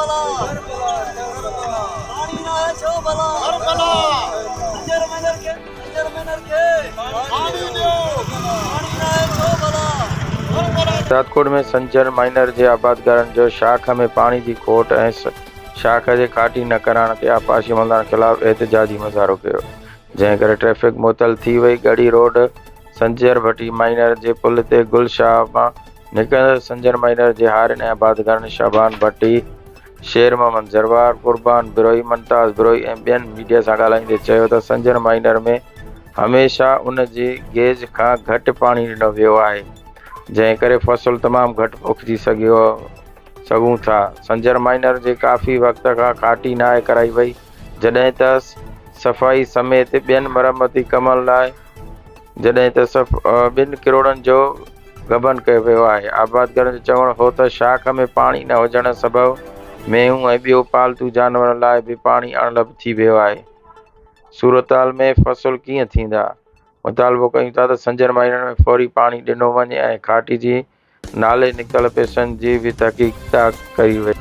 ڀلا پاڻي ناهي ڇو ڀلا سنجر مينر کي سنجر مينر کي پاڻي ڏيو پاڻي ناهي ڇو ڀلا. شهدادڪوٽ ۾ سنجر مائنر جي آبادگارن جو شاخ ۾ پاڻي جي کوٽ ۽ شاخ جي کاٽي نه ڪرائڻ تي آبپاشي عملدارن خلاف احتجاجي مظاهرو ڪيو جنهن ڪري ٽريفڪ معطل ٿي وئي ڳڙهي روڊ سنجر ڀٽي مائنر جي پل تي گل شاهه مان نڪرندڙ سنجر مائنر جي هارين ۽ آبادگارن شعبان ڀٽي، شير محمد جروار، قربان بروهي، ممتاز بروهي ۽ ٻين ميڊيا سان ڳالهائيندي چيو ته سنجر مائنر ۾ هميشه ان جي گيج کان گهٽ پاڻي ڏنو ويو آهي جنهن ڪري فصل تمام گهٽ پوکجي سگهيو سگهون ٿا سنجر مائنر جي ڪافي وقت کان کاٽي ناهي ڪرائي وئي جڏهن ته صفائي سميت ٻين مرمتي ڪمن لاء جڏهن ته ٻن ڪروڙن جو غبن ڪيو ويو آهي. آبادگارن جو چوڻ هو ته شاخ ۾ پاڻي نه هجڻ سبب مينهون ۽ ٻيو پالتو جانورن لاء به پاڻي اڻلڀ ٿي ويو آهي. صورتحال ۾ فصل ڪيئن ٿيندا؟ مطالبو ڪيون ٿا ته سنجر مهينن ۾ فوري پاڻي ڏنو وڃي ۽ کاٽي جي نالي نڪتل پئسن جي به تحقيقات ڪئي وڃي.